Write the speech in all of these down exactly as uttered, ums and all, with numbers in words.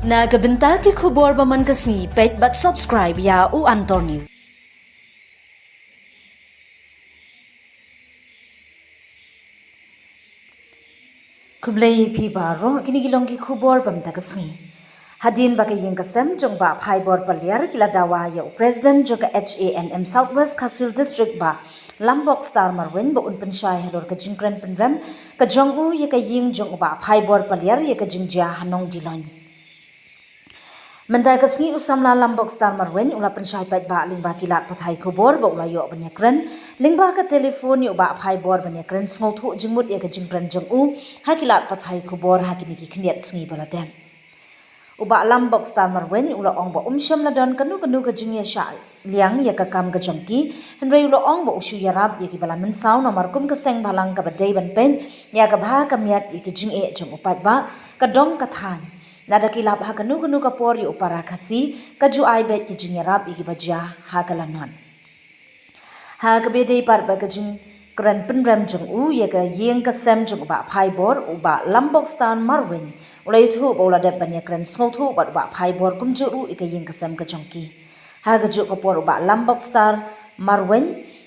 Na ka bynta ki khubor ba man ka sngi, peit bad subscribe ïa U Antor News. Khublei phi baroh, kine ki long ki khubor ba mynta ka sngi. Hadien ba ka ïing ka sem jong Bah Phaibor Paliar ki la dawa ïa u President jong ka H A N M South West Khasi Hills District Bah Lambok Star Marwein ba un pynshai halor ka jingkren pynrem ka jong u ïa ka ïing jong u Bah Phaibor Paliar ïa ka jingjia ha Nongdiloin. Mynta ka sngi u samla Lambok Star Marwein u la pynshai paidbah lyngba ki lad pathai khubor ba u la ïoh ban ïakren lyngba ka telephone ïa u Bah Phaibor ban ïakren sngewthuh jingmut ïa ka jingkren jong u ha ki lad pathai khubor ha kine ki khyndiat sngi ba la dep. U Bah Lambok Star Marwein u la ong ba um shym la don kano kano ka jingïashah liang ïa ka kam ka jong ki, hynrei u la ong ba u shu ïarap ïa kiba la mynsaw namar kum ka seng bhalang kaba dei ban peit ïa ka bha ka miat ïa ki jingeh jong u paidbah, ka dong ka thaiñ. Lada ki lap ha kano kano ka por ïa u para Khasi, ka ju ai beit ki jingïarap ïa kiba jia ha ka lanot. Ha kaba ïadei pat bad ka jingkren pynrem jong u ïa ka ïing ka sem jong u Bah Phaibor, u Bah Lambok Star Marwein u la ïathuh ba u la dep ban ïakren sngewthuh bad u Bah Phaibor kumjuh ruh ïa ka ïing ka sem ka jong ki. Ha kajuh ka por u Bah Lambok Star Marwein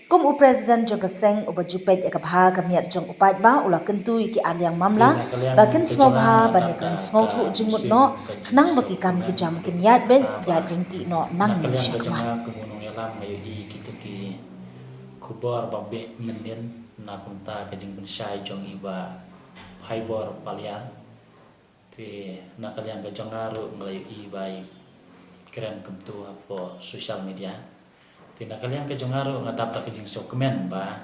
kum u President jong ka seng uba ju peit ïa ka bha ka miat jong u paidbah u la kyntu ïa ki arliang mamla ba kin sngewbha ban ïakren sngewthuh jingmut noh khnang ba ki kam ki jam kin ïaid beit ïaid ryntih noh nangne shakhmat. Khubor ba beh mynnin na kumta ka jingpynshai jong i Bah Phaibor Paliar. Te na ka liang ka jong nga ruh nga la ïohi ba i kren kumtu hapoh social media. Te na ka liang ka jong nga ruh nga dap da ka jingsngewkmen ba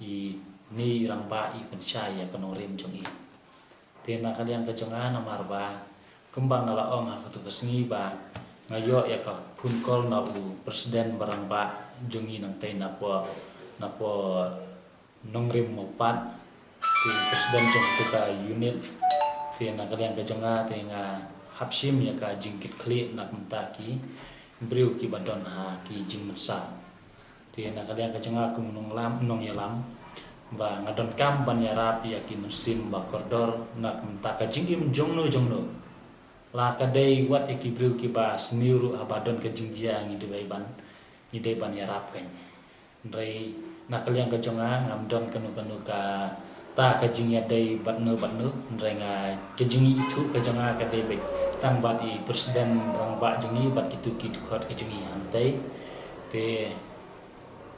i ne i rangbah i pynshai ïa ka nongrim jong i. Te na ka liang ka jong nga namar ba kumba nga la ong ha katu ka sngi ba nga ïoh ïa ka phone call na u president ba rangbah jong i nangtei napoh napoh nongrim Mawpat. Te president jong katu ka unit. Te na ka liang ka jong nga te nga hap shim ïa ka jingkitkhlieh na kumta ki briew kiba don ha ki jingmynsaw. Te na ka liang ka jong nga kum u nonglam nongïalam ba nga donkam ban ïarap ïa ki mynsiem ba kordor na kumta ka jingim jongno jongno. La ka dei wat ïa ki briew kiba sniew ruh haba don ka jingjia ngi dei ban ngi dei ban ïarap kein. Hynrei na ka liang ka jong nga ngam don kano kano kata ka jingïadei bad no bad no, hynrei nga ka jingithuh ka jong nga ka dei beit tang bad i president rangbah jong i bad kitu ki dkhot ka jong i hangtei. Te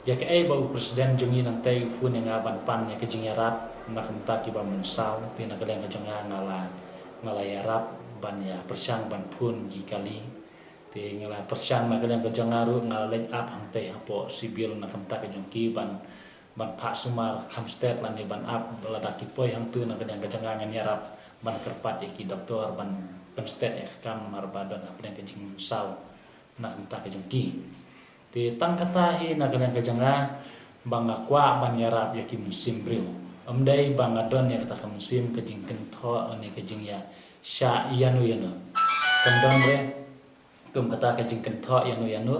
ïa kaei ba u president jong i nangtei u phone ïa nga ban pan ïa ka jingïarap na kumta kiba mynsaw, te na ka liang ka jong nga nga la nga la ïarap ban ïa pyrshang ban phone ki kali. Te nga la pyrshang na ka liang ka jong nga ruh nga la leit ap hangtei hapoh civil na kumta ka jong ki ban ban phah sumar kham stet lane ban ap lada ki poi hangtu na ka liang ka jong nga ngan ïarap ban kyrpad ïa ki doktor ban pynstet ïa ka kam namar ba don hapdeng ka jingmynsaw na kumta ka jong ki. Te tang kata hi na ka liang ka jong nga ba nga kwah ban ïarap ïa ki mynsiem briew. Ym dei ba nga don ïa kata ka mynsiem ka jingkynthoh lane ka jingïashah ïano ïano. Kan don re kum kata ka jingkynthoh ïano ïano,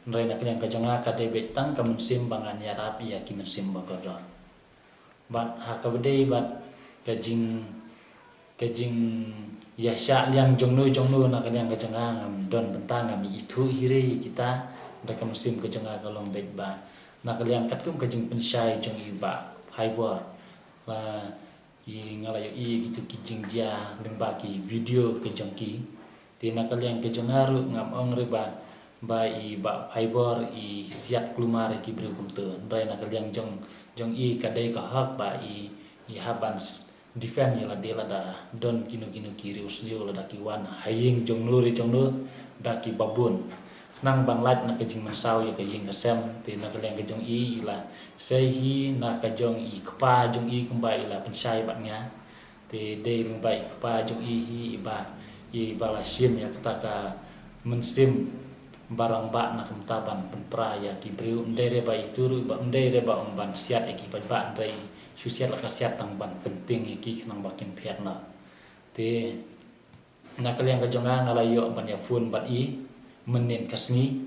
hynrei na ka liang ka jong nga ka dei beit tang ka mynsiem ba ngan ïarap ïa ki mynsiem ba kordor. Bad ha kaba dei bad ka jing ka jingïashah liang jongno jongno na ka liang ka jong nga ngam don bynta ngam ithuh hi re ïa kita, da ka mynsiem ka jong nga ka long beit ba na ka liang katkum ka jingpynshai jong i Bah Phaibor. La i nga la ïohi kitu ki jingjia lyngba ki video ka jong ki. Te na ka liang ka jong nga ruh ngam ong re ba ba i Bah Phaibor i siat kulmar ïa ki briew kumtu. Hynrei na ka liang jong jong i ka dei ka hok ba i i hap ban s- defend ïa lade lada don kino kino ki riewsniew lada ki wan ha ïing jongno re jongno da kiba bun. Khnang ban lait na ka jingmynsaw ïa ka ïing ka sem, te na ka liang ka jong i i la sei hi na ka jong i kpa jong i kumba i la pynshai bad nga. Te dei lyngba i kpa jong i hi iba iba la shim ïa kata ka mynsiem ba rangbah na kumta ban pynpra ïa ki briew, ym dei re ba itu ruh ba ym dei re ba ong ban siat ïa ki paidbah, hynrei shu siat la ka siat tang ban pyntieng ïa ki khnang ba kin phet noh. Te na ka liang ka jong nga nga la ïoh ban ïa phone bad i mynnin ka sngi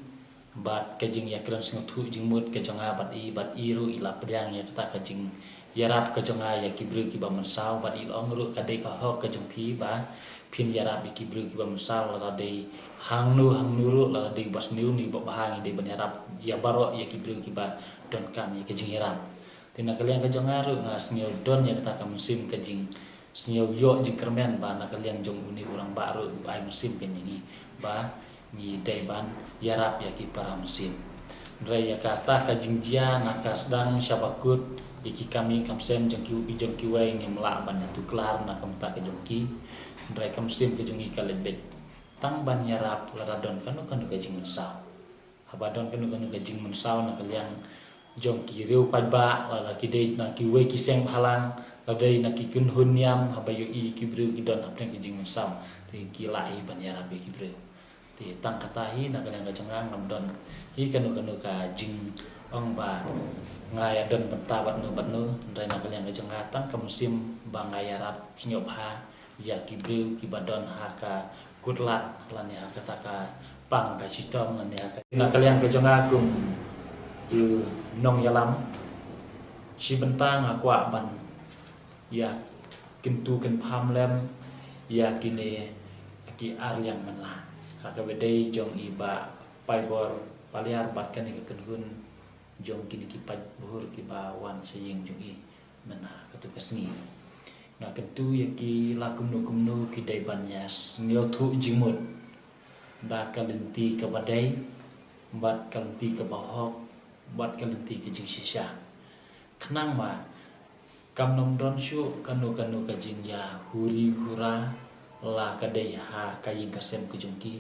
bad ka jingïakren sngewthuh jingmut ka jong nga bad i, bad i ruh i la pdiang ïa kata ka jingïarap ka jong nga ïa ki briew kiba mynsaw, bad i la ong ruh ka dei ka hok ka jong phi ba phin ïarap ïa ki briew kiba mynsaw, lada dei hangno hangno ruh, lada dei ba sniew ne ba bha, ngi dei ban ïarap ïa baroh ïa ki briew kiba donkam ïa ka jingïarap. Te na ka liang ka jong nga ruh nga sngew don ïa kata ka mynsiem ka jing, sngew ïoh jingkyrmen ba na ka liang jong une u rangbah ruh u ai mynsiem ka ïa ngi ba ngi dei ban ïarap ïa ki para mynsiem. Hynrei ïa kata ka jingjia na ka sdang shaba kut ïa ki kam ïing kam sem jong ki, jong kiwei ngim lah ban ïa tuklar na ka bynta ka jong ki. Hynrei ka mynsiem ka jong ngi ka leit beit tang ban ïarap lada don kano kano ka jingmynsaw. Haba don kano kano ka jingmynsaw na ka liang jong ki riew paidbah, lada ki dei na kiwei ki seng bhalang, lada dei na ki kynhun niam, haba ïohi ki briew ki don hapdeng ka jingmynsaw, te ki lah hi ban ïarap ïa ki briew. Te tang kata hi na ka liang ka jong nga, ngam don hi kano kano ka jingong ba nga ïa don bynta bad no bad no, hynrei na ka liang ka jong nga tang ka mynsiem ba nga ïarap sngewbha ïa ki briew kiba don ha ka kut lad lane ha kata ka pang ka shitom lane ha ka, na ka liang ka jong nga kum u nongïalam, shi bynta nga kwah ban ïa kyntu kynpham lem ïa kine ki ar liang mynla ha kaba dei jong i Bah Paibor Paliar bad kane ka kynhun jong kine ki paidbah kiba wan sha ïing jong i mynha katu ka sngi. Nga kyntu ïa ki la kumno kumno ki dei ban ïa sngewthuh jingmut da ka lynti kaba dei bad ka lynti kaba hok bad ka lynti ka jingshisha. Khnang ba kam nym don shuh kano kano ka jingïa huri hura, la ka dei ha ka ïing ka sem ka jong ki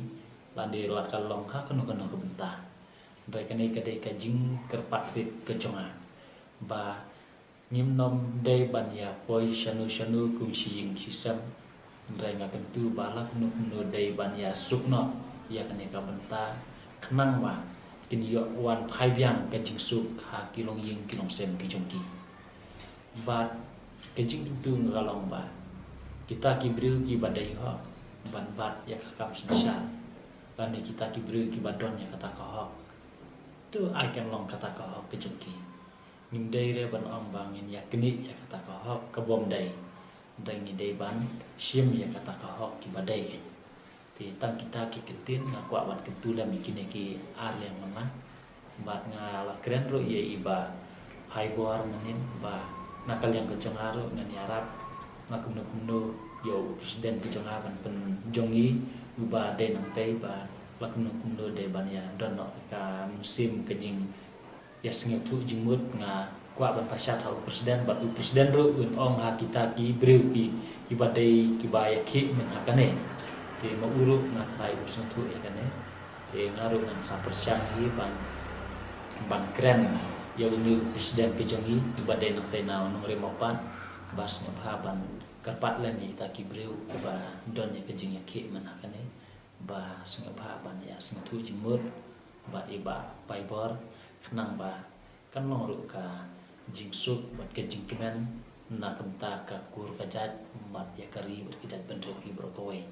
lane la ka long ha kano kano ka bynta. Hynrei kane ka dei ka jingkyrpad rit ka jong nga ba ngim nym dei ban ïa poi shano shano kum shi ïing shi sem. Hynrei nga kyntu ba la kumno kumno dei ban ïa suk noh ïa kane ka bynta khnang ba kin ïoh wan phai biang ka jingsuk ha ki longïing ki longsem ki jong ki. Bad ka jingkyntu nga ka long ba kita ki briew kiba dei hok ban bat ïa ka kam synshar lane kita ki briew kiba don ïa kata ka hok, to ai kan long kata ka hok ka jong ki. Ngim dei re ban ong ba ngin ïa knieh ïa kata ka hok ka bym dei. Dei ngi dei ban shim ïa kata ka hok kiba dei. Te tang kita ki ktien nga kwah ban kyntu lem ïa kine ki ar liang mynla. Bad nga la kren ruh ïa i Bah Phaibor mynnin ba na ka liang ka jong nga ruh ngan ïarap la kumno kumno ïa u president ka jong nga ban pynjong i, uba dei nangtei ba la kumno kumno dei ban ïa don noh ka mynsiem ka jing ïa sngewthuh jingmut. Nga kwah ban pashat ha u president bad u president ruh un ong ha kita ki briew ki, kiba dei kiba ïa khih mynha kane. Te ma u ruh nga tharai u sngewthuh ïa kane. Te nga ruh ngan sa pyrshang hi ban, ban kren ïa une u president ka jong i uba dei nangtei na u nongrim u pat ba sngewbha ban kyrpad lem ïa kita ki briew kiba don ïa ka jingïakhih mynha kane ba sngewbha ban ïa sngewthuh jingmut bad i Bah Paibor khnang ba kan long ruh ka jingsuk bad ka jingkmen na ka bynta ka kur ka jait bad ïa ka ri bad ka jaitbynriew hi baroh kawei.